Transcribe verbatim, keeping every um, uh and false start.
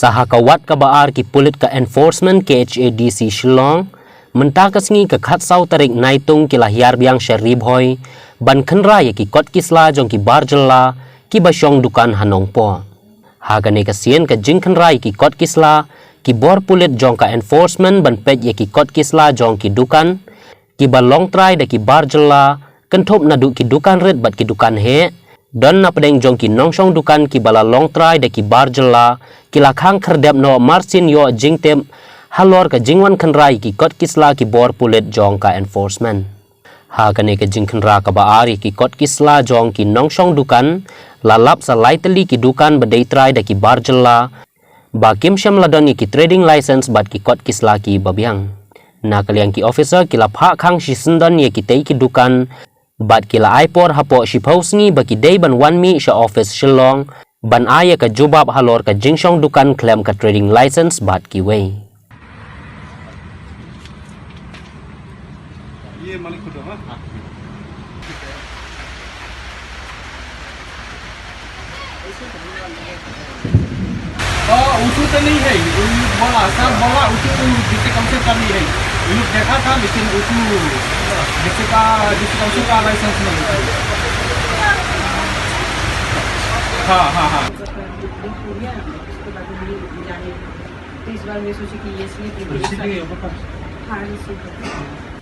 Te ha ka wad kaba ar, ki pulit ka Enforcement K H A D C Shillong mynta ka sngi ka khatsaw tarik Naitung ki la hiar biang sha Ri Bhoi ban khynra ïa ki kot ki sla jong ki bar jylla kiba shong dukan ha Nongpoh. Ha kane ka sien ka jingkhynra ïa ki kot ki sla, ki bor pulit jong ka Enforcement ban peit ïa ki kot ki sla jong ki dukan kiba long trai da ki bar jylla, kynthup naduh ki dukan rit bad ki dukan heh, don na pdeng jong ki nongshong dukan kiba la long trai da ki bar jylla, ki la khang khyrdep noh marsien ïoh jingtip halor ka jingwan khynra ïa ki kot ki sla ki bor pulit jong ka Enforcement. Ha kane ka jingkhynra kaba ar ïa ki kot ki sla jong ki nongshong dukan, la lap sa lai tylli ki dukan ba dei trai da ki bar jylla ba kim shym la don ïa ki trading license bad ki kot ki sla kiba biang. Na ka liang ki officer ki la phah khang shisyndon ïa kitei ki dukan bad ki la ai por hapoh shiphew sngi ba ki dei ban wan mih sha office Shillong ban ai ïa ka jubab halor ka jingshong dukan khlem ka trading license bad kiwei. ये मालिक खुद होगा। ओ, उसी तो नहीं है, ये बोला, सर बोला, उसी को डिस्ट्रिक्ट काउंसिल का नहीं है। ये लोग देखा था, लेकिन उसी डिस्ट्रिक्ट का, डिस्ट्रिक्ट काउंसिल का लाइसेंस नहीं है। हाँ, हाँ, हाँ। तो इस बार मैं सोची कि ये इसलिए तो इसी के ऊपर हाँ, इसी के ऊपर।